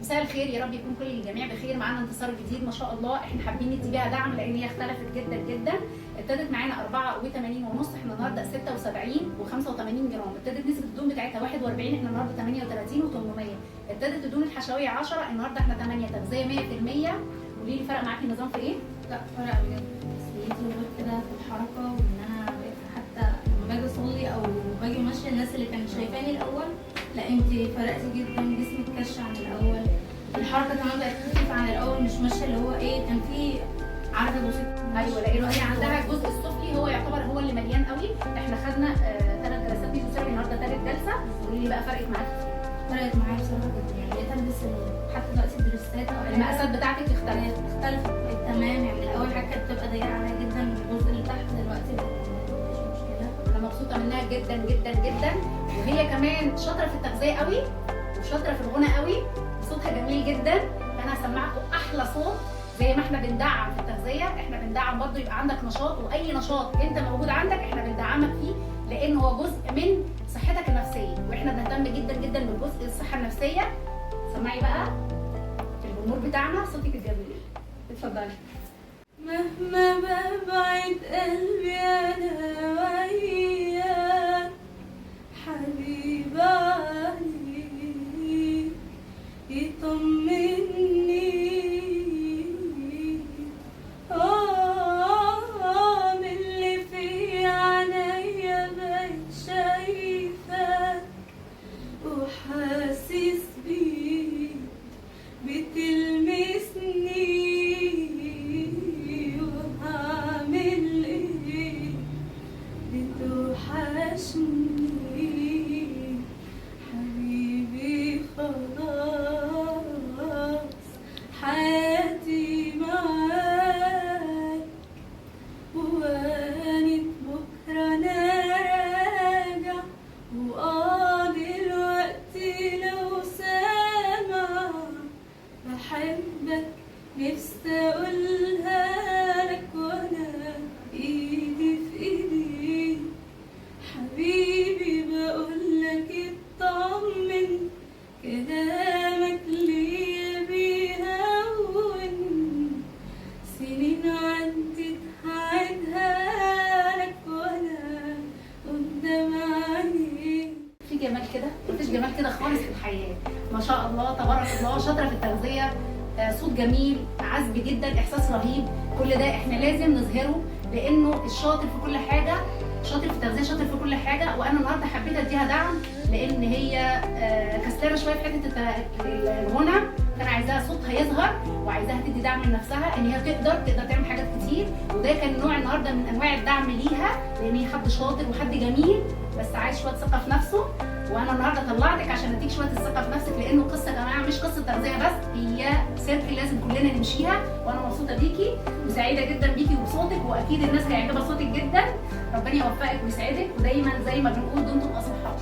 مساء الخير، يا رب يكون كل الجميع بخير. معانا انتصار جديد ما شاء الله، احنا حابين ندي بيها دعم لان هي اختلفت جدا جدا. ابتدت معانا 84 ونص، احنا النهارده 76 و85 جرام. ابتدت نسبه الدهون بتاعتها 41، احنا النهارده 38 و800. ابتدت الدهون الحشويه 10، النهارده احنا 8. تغذية 100%. قولي لي فرق معاكي النظام في ايه؟ لا فرق بجد نفسيتي، وغير كده في الحركة، وان انا بقيت حتى لما باجي اصلي او باجي ماشية الناس اللي كانت شايفاني الاول، لا انت فرقتي جدا، جسمك كش عن الاول، الحركة كمان بقت خفيفة عن الاول، مش ماشية اللي هو ايه كان في عرض بسيط. ايوه، لانه هي عندها الجزء السفلي هو يعتبر هو اللي مليان قوي. احنا خدنا 3 جلسات ميزوثيرابي، النهارده ثالث جلسه. قولي لي بقى فرقت معاكي؟ فرقت معايا بصراحة جدا، يعني بقيت البس حتى دلوقتي الدريسات او المقاسات بتاعتك اختلفت؟ اختلفت، بقت تمام. يعني الاول حاجة كانت بتبقى ضيقه عليا جدا الجزء اللي تحت، دلوقتي بقت تمام، مفيش مشكلة. انا مبسوطة منها جدا جدا جدا، وهي كمان شاطرة في التغذية قوي وشاطره في الغنى قوي، صوتها جميل جدا. فانا هسمعكم احلى صوت. زي ما احنا بندعم في التغذية، احنا بندعم برضو يبقى عندك نشاط، واي نشاط انت موجود عندك احنا بندعمك فيه، لان هو جزء من صحتك النفسية، واحنا بنهتم جدا جدا بالجزء الصحة النفسية. سمعي بقى الجمهور بتاعنا صوتك الجميل، اتفضلي. مهما ببعد قلبي انا وياك حبيب عليك يطمني، من اللي في عينيا بقيت شايفك وحاسس بيك بتلمسني، وهعمل ايه بتوحشني حبيبي، خلاص حياتي معاك، وانت بكرة انا راجع، وآه دلوقتي لو سامع بحبك نفسي اقولها لك وانا ايدي في ايديك حبيبي، بقولك اطمن كلامك ليا بيهون، سنين عدت هعيدها لك وانا قدام عينيك. في جمال كده؟ مفيش جمال كده خالص في الحياة، ما شاء الله تبارك الله. شاطرة في التغذية، صوت جميل عذب جدا، احساس رهيب. كل ده احنا لازم نظهره، لانه الشاطر في كل حاجة، شاطر في التغذية، شاطر في كل حاجة. وانا النهارده حبيت اديها دعم لان هي كسلانه شوية في حتة الغنى، فانا عايزاها صوتها يظهر، وعايزاها تدي دعم لنفسها ان هي تقدر تعمل حاجات كتير. وده كان نوع النهارده من انواع الدعم ليها، لان هي حد شاطر وحد جميل، بس عايز شوية ثقة في نفسه. وانا النهارده طلعتك عشان اديك شوية الثقة في نفسك، لانه القصة يا جماعة مش قصة تغذية بس، هي circle لازم كلنا نمشيها. وانا مبسوطة بيكي وسعيدة جدا بيكي وبصوتك، واكيد الناس هيعجبها صوتك جدا. ربنا يوفقك ويسعدك، ودايما زي ما بنقول دمتم اصحاء.